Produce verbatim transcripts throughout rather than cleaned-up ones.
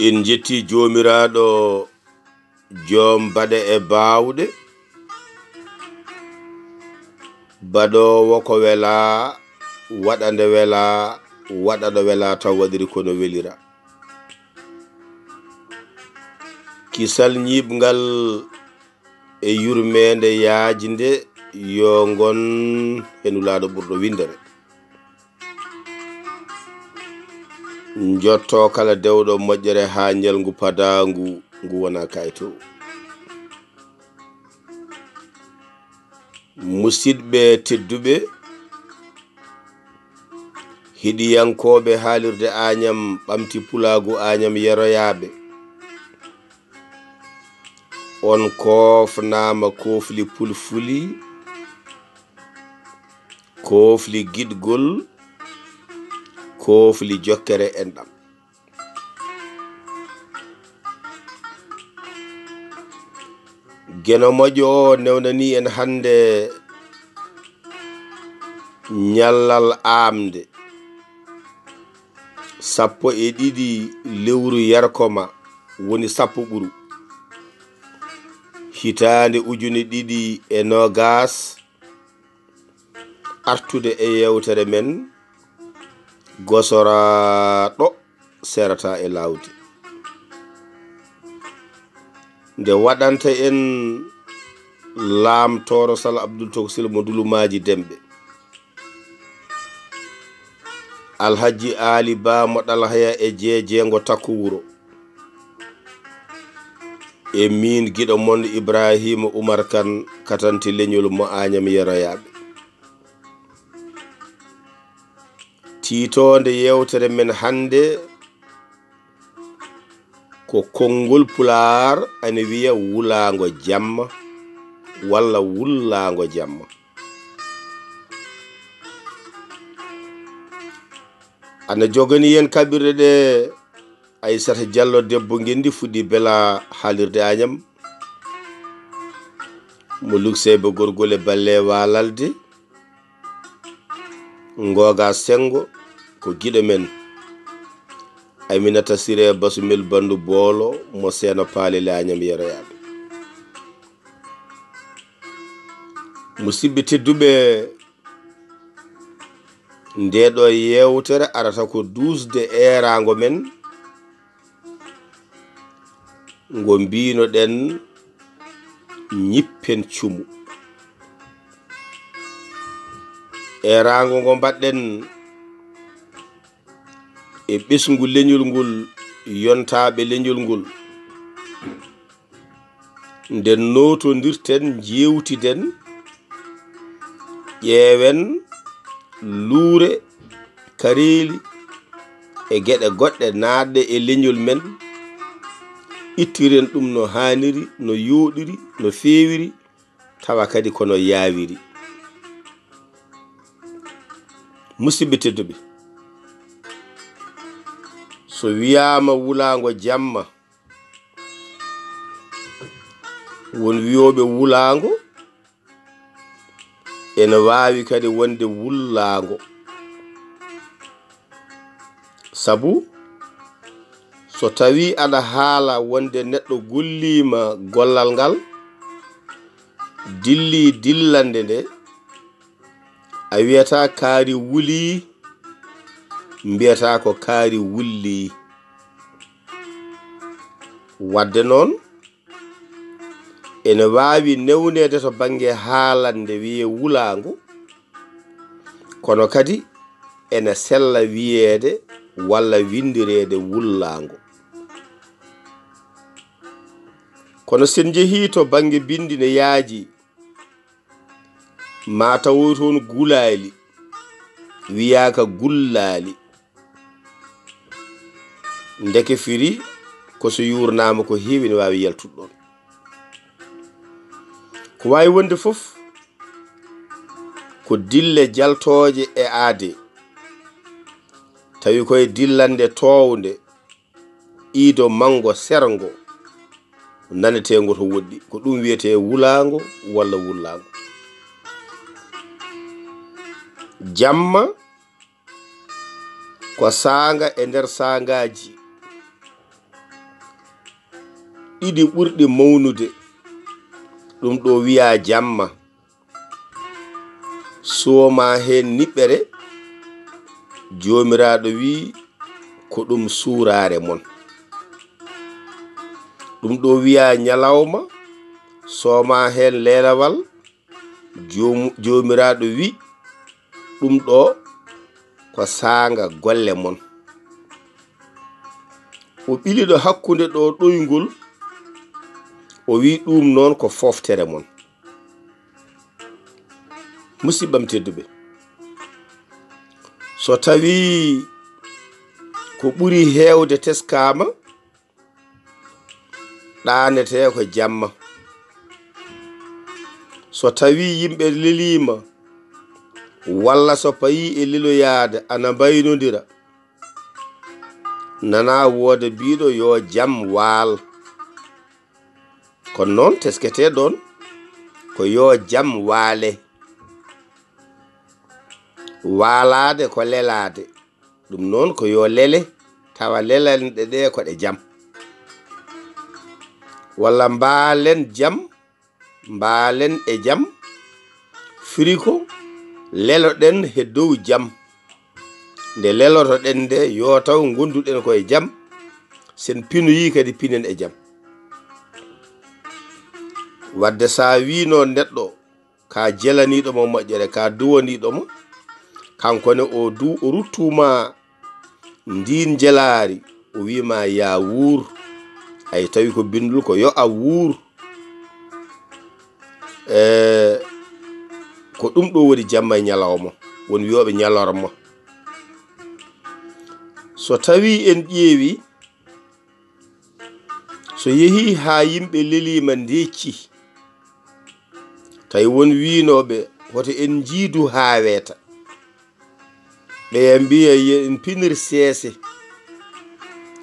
En njetti Joomiraaɗo, joom baɗe e baawɗe, baɗoowo ko welaa, waɗa nde welaa, waɗa ɗo welaa, taw waɗiri ko no welira. Kisal ñiiɓngal e yurmeende yaajnde yo ngon he Nulaaɗo ɓurɗo winndere. Njotto kala dewɗo moƴƴere haa ñalngu padaangu ngu wona kayto. Musidɓe tedduɓe, heɗiyankooɓe haalirde Añam, Ɓamti Pulaagu Añam yeroyaaɓe, on koofnaama koofli pulfuli, koofli giɗgol, koofli jokkere enɗam. Geno moƴƴo o newnanii en hannde ñallal aamnde sappo e ɗiɗi lewru yarkoma, woni sappo ɓuru, hitaande ujune ɗiɗi e noogas, artude e yeewtere men Gosoraaɗo serata e laawdi. Nde waɗanta en laamtooro Sal Abdul Toksil mo Dulumaaji Demɓe. Alhaji Aali Ba mo Ɗalhaya e Jeejeengo Takko Wuro. E miin giɗo mon Ibraahiima Umar Kan, katanti leñol mo Añam yeroyaaɓe. Tiitoonde yeewtere men hannde ko konngol Pulaar ana wiya wulaango jamma walla wullaango jamma. Ana jogani en kaɓirɗe ɗe Aysata Jallo debbo Ngenndi fuɗɗi bela haalirde Añam. Mo Lukseebe Gorgol e Balle Waalalde. Ngooga Senngo ko giɗo men. Aminata Siree Basumel Banndu Boolo mo Seeno Paali Laañam yeroyaaɓe. Musidɓe tedduɓe, ndee ɗoo yeewtere arata ko duusde eeraango men ngo mbiino-ɗen Ñippen Cumu. Eeraango ngo mbaɗɗen e ɓesngu leñol ngol, yontaaɓe leñol ngol. Nden nootondirten, njeewtiden, ƴeewen luure, kareeli e geɗe goɗɗe naatɗe e leñol men, ittiren ɗum no haaniri, no yooɗiri, no feewiri, tawa kadi ko no yaawiri. Musidɓe tedduɓe, so wiyaama wulaango jamma, won wiyooɓe wulaango ene waawi kadi wonde wullaango. Sabu so tawii aɗa haala wonde neɗɗo golliima gollal ngal, dillii dillande nde, a wiyata kaari wulii, mbiyata ko kaari wullii. Wadde noon, ene waawi newneede to bannge haalande wiyee wulaango, kono kadi ene sella wiyeede walla winndireede wullaango. Kono so en njehii to bannge binndi ne yaaji, maa tawoy toon gulaali, wiyaaka gullaali. Ndeke firi ko so yuurnaama ko heewi ne waawi yaltude ɗoon. Ko waawi wonde fof ko dille jaltooje e aadee, tawi koye dillande toownde, iido manngo serngo, naneteengo to woɗɗi. Ko ɗum wiyetee wulaango walla wullaango. Jamma ko saanga e nder saangaaji ɗiɗi ɓurɗi mawnude. Ɗum ɗo wiyaa jamma. Sooma heen niɓɓere, Joomiraaɗo wi'i, ko ɗum suuraare mon. Ɗum ɗo wiyaa ñalawma, sooma heen leelawal, Joom-, Joomiraaɗo wi'i, ɗum ɗo ko saanga golle mon. O ɓili ɗo hakkunde ɗo ɗoyngol, o wi'i, ɗum noon ko fooftere mon. Musiɓɓam tedduɓe, so tawii ko ɓuri heewde teskaama, ɗaanetee ko jamma. So tawii yimɓe leliima, walla so payii e leloyaade ana mbaynondira, nana wooda biiɗo yo jam waal. Kono noon tesketee ɗoon ko yo jam waale. Waalaade ko lelaade. Ɗum noon ko yo lele, tawa lelanɗe ɗe ko ɗe jam. Walla mbaalen jam, mbaalen e jam, firi ko leloɗen he dow jam. Nde lelotoɗen nde, yo taw ngonduɗen ko e jam, sen pinoyii kadi pinen e jam. Wadde so a wiino neɗɗo, ka jelaniiɗo mo moƴƴere, ka duwaniiɗo mo, kanko ne o du-, o ruttuma ndiin jelaari, o wiima ya wuur, ay tawi ko bindol ko yo a wuur. E, ko ɗum ɗo woni jamma e ñalawma, won wiyooɓe ñalorma. So tawii en ƴeewi, so yehii haa yimɓe leliima ndecci, tawi won wiinooɓe hoto en njiidu haa weeta, ɓeya mbiya yo en pinir seese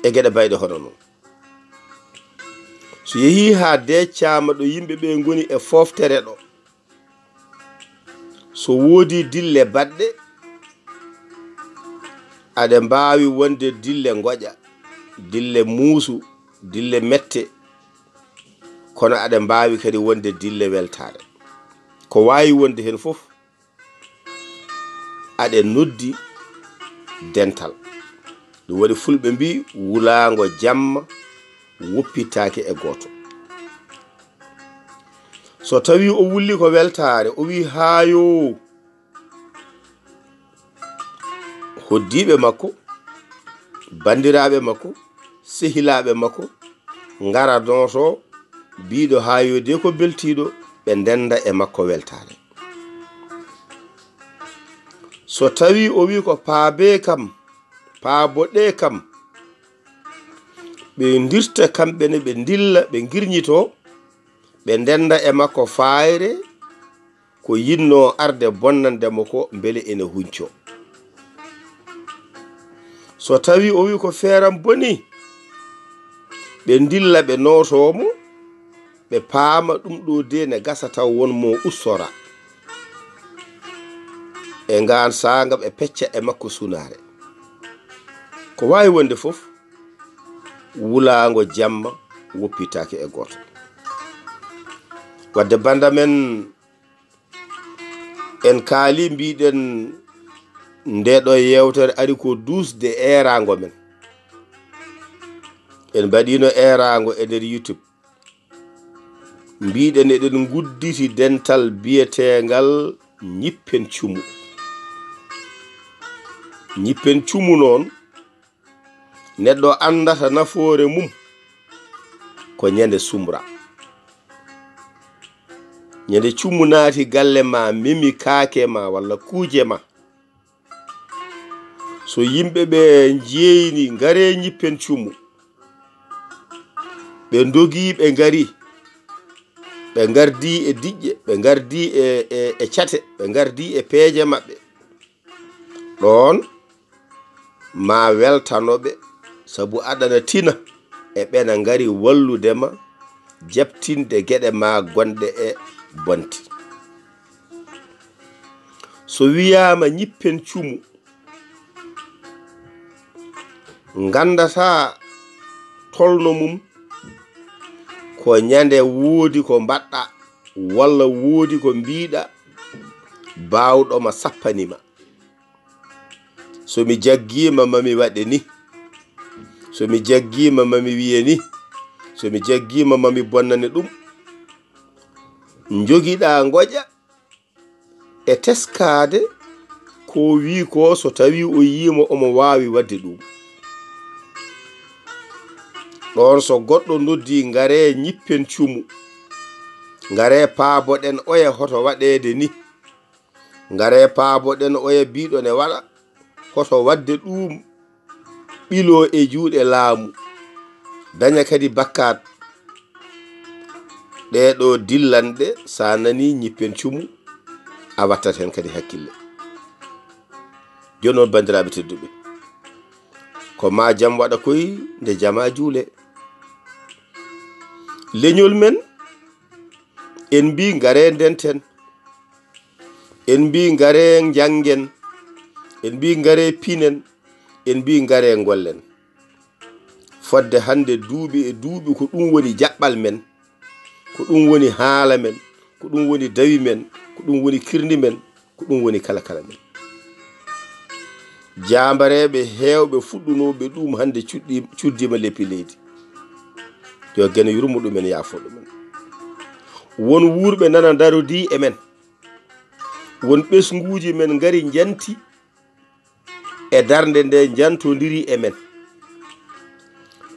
e geɗe bayɗe hono noon. So yehii haa deccaama ɗo yimɓe ɓe ngoni e fooftere ɗo, so woodi dille baɗɗe, aɗe mbaawi wonde dille ngoƴa, dille muusu, dille mette, kono aɗe mbaawi kadi wonde dille weltaare. Ko waawi wonde heen fof, aɗe noddi dental. Ɗum waɗi fulɓe mbii, wulaango jamma woppitaake e gooto. So tawii o wulli ko weltaare, o wii, haayoo, hoddiiɓe makko, banndiraaɓe makko, sehilaaɓe makko, ngara nootoo, biiɗo haayoo de ko beltiiɗo, ɓe ndennda e makko weltaare. So tawii o wii ko paabee kam, paaboɗee kam, ɓe ndirta kamɓe ne, ɓe ndilla, ɓe ngirñitoo, ɓe ndennda e makko faayre ko yinnoo arde bonnande mo ko, mbele ene huncoo. So tawii o wii ko feeram bonii, ɓe ndilla, ɓe nootoo mo, ɓe paama ɗum ɗo de ne gasa taw won mo ussora. E ngaan saanga ɓe pecca e makko sunaare. Ko waawi wonde fof, wulaango jamma woppitaake e gooto. Wadde bannda men, en kaali, mbiɗen nde ɗo yeewtere ari ko duusde eeraango men. En mbaɗiino eeraango e nder YouTube. Mbiɗen eɗen ngudditi dental biyeteengal ñippen cumu. Ñippen cumu noon, neɗɗo anndata nafoore mum ko ñande sumra. Ñande cumu naati galle ma, memi kaake ma walla kuuje ma. So yimɓe ɓe njeeyni, ngaree ñippen cumu. Ɓe ndogii, ɓe ngarii. Ɓe ngardii e diƴƴe, ɓe ngardii e, e, e cate, ɓe ngardii e peeje maɓɓe. Ɗoon ma weltano ɓe, sabu aɗana tina e ɓena ngari wallude ma, jaɓtinde geɗe ma gonɗe e bonti. So wiyaama ñippen cumu, nganndataa tolno mum, ko ñande woodi ko mbaɗɗa walla woodi ko mbiɗa baawɗo ma sappani ma. So mi jaggiima ma mi waɗe ni, so mi jaggiima ma mi wiye ni, so mi jaggiima ma mi bonnane ɗum. Njogiɗa ngoƴa e teskaade ko wi ko, so tawi o yiima omo waawi waɗde ɗum. Ɗoon so goɗɗo noddi, ngare ñippen cumu, ngare paaboɗen oya hoto waɗeede ni. Ngare paaboɗen oya biɗo ne waɗa, hoto waɗde ɗum ɓilo e juuɗe laamu, daña kadi bakkaat. Ɗee ɗo dillanɗe, sa nani ñippen cumu, a wattat heen kadi hakkille. Jooni noon, banndiraaɓe tedduɓe, ko ma jam waɗa koy nde jama juule. Leñol men, en mbi ngare ndenten, en mbi ngare njanngen, en mbi ngare pinen, en mbi ngare ngollen. Fodde hannde duuɓi e duuɓi ko ɗum woni jaɓɓal men, ko ɗum woni haala men, ko ɗum woni dawi men, ko ɗum woni kirndi men, ko ɗum woni kala kala men. Jaambareeɓe heewɓe fuɗɗunooɓe ɗum hannde cuɗɗi-, cuddiima leppi leydi. Yo Geno yurmo ɗumen, yaafo ɗumen. Won wuurɓe nana ndarodi e men. Won ɓesnguuji men ngari njanti e darnde nde, njantondiri e men.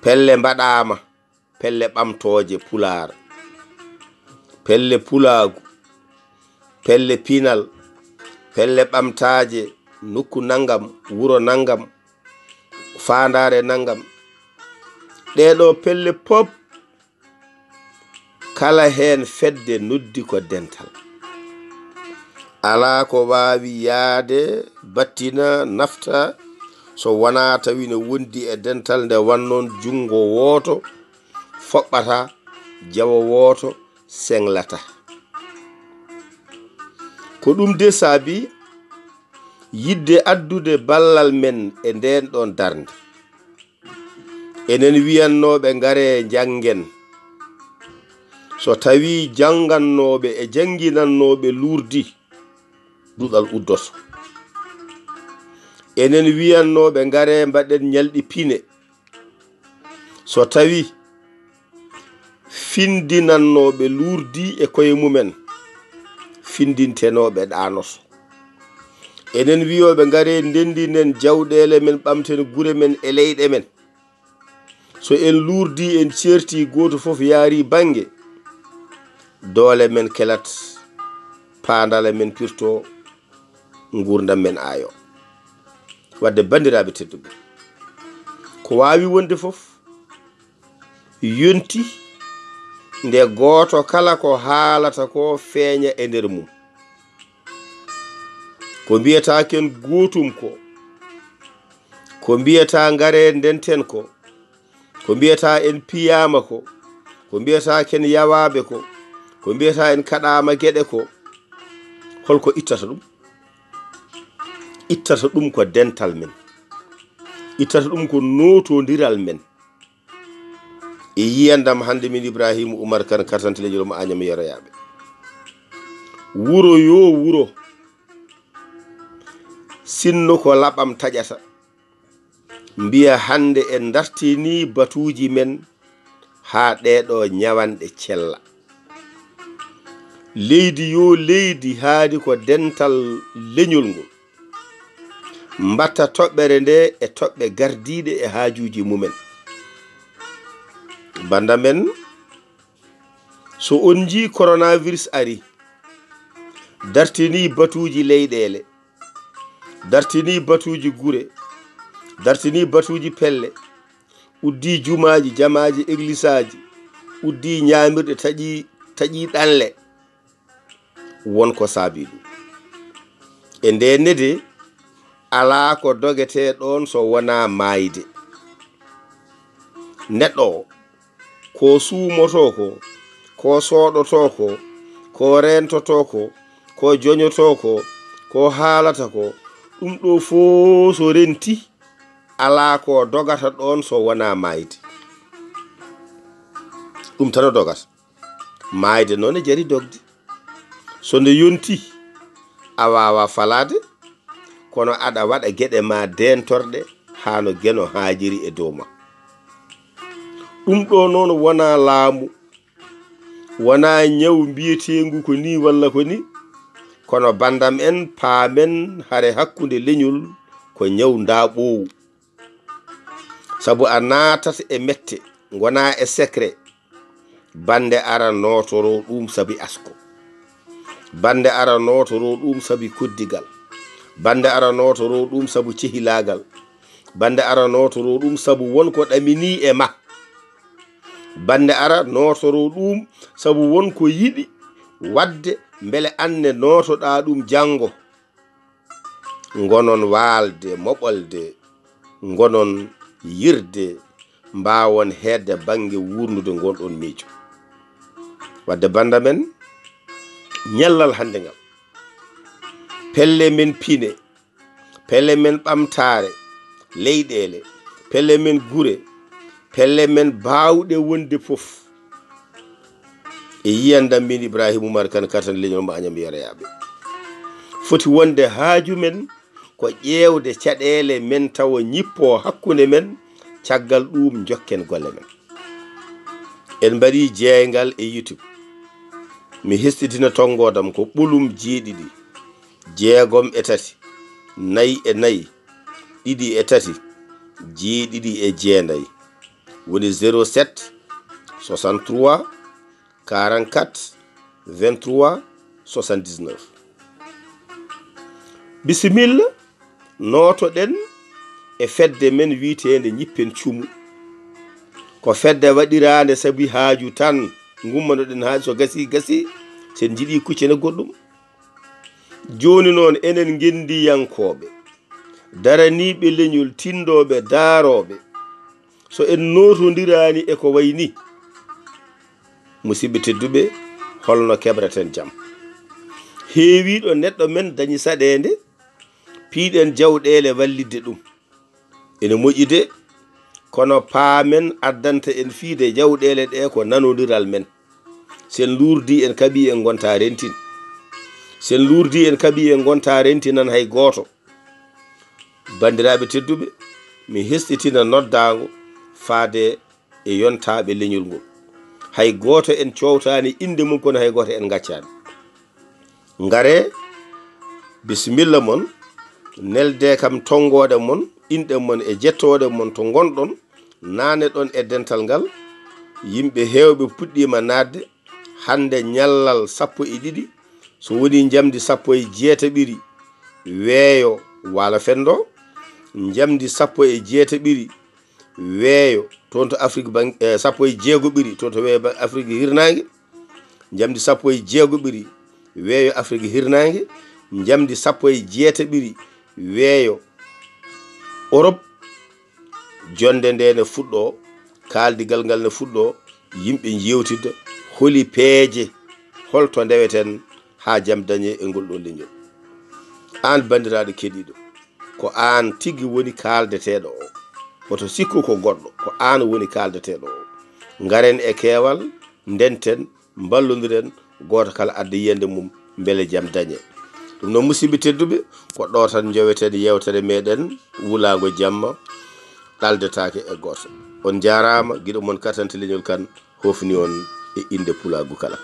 Pelle mbaɗaama, pelle ɓamtooje Pulaar, pelle Pulaagu, pelle Pinal, pelle ɓamtaaje nokku nanngam, wuro nanngam, faandaare nanngam. Ɗee ɗo pelle pop, kala heen fedde noddi ko dental. Alaa ko waawi yahde battina nafta so wonaa tawi ne wondi e dental nde wannoon junngo wooto foɓɓata, jawo wooto seŋlata. Ko ɗum de saabi yiɗde addude ballal men e ndeen ɗoon darnde. Enen wiyannooɓe ngare njanngen, so tawi janngannooɓe e jannginannooɓe luurdi, duɗal uddoto. Enen wiyannooɓe ngare mbaɗen ñalɗi pine, so tawi findinannooɓe luurdi e koye mumen, findintenooɓe ɗaanoto. Enen wiyooɓe ngare ndendinen jawɗeele men, ɓamten gure men e leyɗe men. So en luurdi, en ceerti, gooto fof yaari bannge, doole men kelat, paandale men pirto, nguurndam men aayo. Wadde banndiraaɓe tedduɓe, ko waawi wonde fof yonti nde gooto kala ko haalata ko feeña e nder mum. Ko mbiyata ken gootum ko, ko mbiyata ngare ndenten ko, ko mbiyata en piyaama ko, ko mbiyata ken yawaaɓe ko, ko mbiyata en kaɗaama geɗe ko, holko ittata ɗum? Ittata ɗum ko dental men, ittata ɗum ko nootondiral men. E yiyandam hannde min Ibrahima Oumar Kane, kartante leñol mo Agnam Yero yaaɓe. Wuro yo wuro, sinno ko laɓam taƴata. Mbiya hannde en dartini batuuji men haa ɗee ɗo ñawanɗe cella. Leydi yo leydi haadi ko dental leñol ngol. Mbatta toɓɓere nde e toɓɓe gardiiɗe e haajuuji mumen. Bannda men, so on njii coronavirus ari, dartini batuuji leyɗeele, dartini batuuji gure, dartini batuuji pelle, uddi jumaaji, jamaaji, eglisaaji, uddi ñaamirɗe, taƴi, taƴi ɗanle. Won ko saabi ɗum. E nde nede, alaa ko dogetee ɗoon so wonaa maayde. Neɗɗo o, ko suumotoo ko, ko sooɗotoo ko, ko reentotoo ko, ko joñotoo ko, ko haalata ko, ɗum ɗo fof so renti, alaa ko dogata ɗoon so wonaa maayde. Ɗum tan o dogata. Maayde noon e jari dogde. So nde yonti, a waawaa falaade, kono aɗa waɗa geɗe ma deentorɗe haa no geno haajiri e dow ma. Ɗum ɗo noon wonaa laamu, wonaa ñaw mbiyeteengu ko nii walla ko nii, kono banndam en paamen hare hakkunde leñol ko ñaw ndaaɓoowu. Sabu a naatat e mette, ngonaa e secret. Bannde ara nootoroo ɗum sabi asko. Bannde ara nootoroo ɗum sabi koddigal. Bannde ara nootoroo ɗum sabu cehilaagal. Bannde ara nootoroo ɗum sabu won ko ɗaminii e ma. Bannde ara nootoroo ɗum sabu won ko yiɗi waɗde mbele aan ne nootoɗaa ɗum janngo. Ngonon waalde, moɓolde, ngonon yirde, mbaawon heedde bannge wuurnude ngonɗon miijo. Wadde bannda men, ñallal hannde ngal, pelle men pine, pelle men ɓamtaare, leyɗeele, pelle men gure, pelle men baawɗe wonde fof. E yiyandam min Ibrahima Oumar Kane, katan leñol mo Agnam Yero Yaaɓe. Foti wonde haaju men ko ƴeewde caɗeele men tawa ñippoo hakkunde men, caggal ɗuum njokken golle men. En mbaɗii jeeyngal e YouTube. Mi hesɗitina tonngoodam ko ɓolum jeeɗiɗi, jeegom e tati, nayi e nayi, ɗiɗi e tati, jeeɗiɗi e jeenayi. Woni zéro sept, soixante-trois, quarante-quatre, vingt-trois, soixante-dix-neuf. Bisimilla, nootoɗen e fedde men wiyeteende Ñippen Cumu. Ko fedde waɗiraande sabi haaju tan, ngummanoɗen haaju, so gasii, gasii, so en njiɗii kuccane goɗɗum. Jooni noon, enen ngenndiyankooɓe, daraniiɓe leñol, tinndooɓe, daarooɓe, so en nootondiraani e ko wayi nii, musidɓe tedduɓe, holno keɓreten jam? Heewiiɗo neɗɗo men dañi saɗeende, piiɗen jawɗeele wallitde ɗum. Ene moƴƴi de, kono paamen addanta en fiyde jawɗeele ɗe ko nanondiral men. So en luurdii, en kaɓii, en ngontaa rentin. So en luurdii, en kaɓii, en ngontaa rentinan hay gooto. Banndiraaɓe tedduɓe, mi hesɗitina noddaango faade e yontaaɓe leñol ngol. Hay gooto en coowtaani innde mum, kono hay gooto en ngaccaani. Ngaree, bisimilla mon, neldee kam tonngoode mon, inɗe mon e jettooɗe mon to ngonɗon, naane ɗon e dental ngal. Yimɓe heewɓe puɗɗiima naatde, hannde ñallal sappo e ɗiɗi, so wonii njamndi sappo e jeetaɓiri weeyo Waalo Fenndo, njamndi sappo e jeetaɓiri weeyo toon to Afrik bang-, eh, sappo e jeegoɓiri toon to weeyo ba-, Afrik Hirnaange, njamndi sappo e jeegoɓiri weeyo Afrik Hirnaange, njamndi sappo e jeetaɓiri weeyo Europe. Jonnde nde ne fuɗɗoo, kaaldigal ngal ne fuɗɗoo, yimɓe njeewtida holi peeje, holto ndeweten haa jam dañee e ngol ɗoo leñol. Aan banndiraaɗo keɗiiɗo, ko aan tigi woni kaaldeteeɗo o. Woto sikku ko goɗɗo, ko aan woni kaaldeteeɗo o. Ngaren e keewal, ndenten, mballondiren, gooto kala adda yiyannde mum, mbele jam dañee. Ɗum noon, musidɓe tedduɓe, ko ɗo tan njoweten yeewtere meɗen Wulaango Jamma, ɗaldetaake e gooto. On njaaraama, giɗo mon katante leñol kan, hofni on e innde pulaagu kala.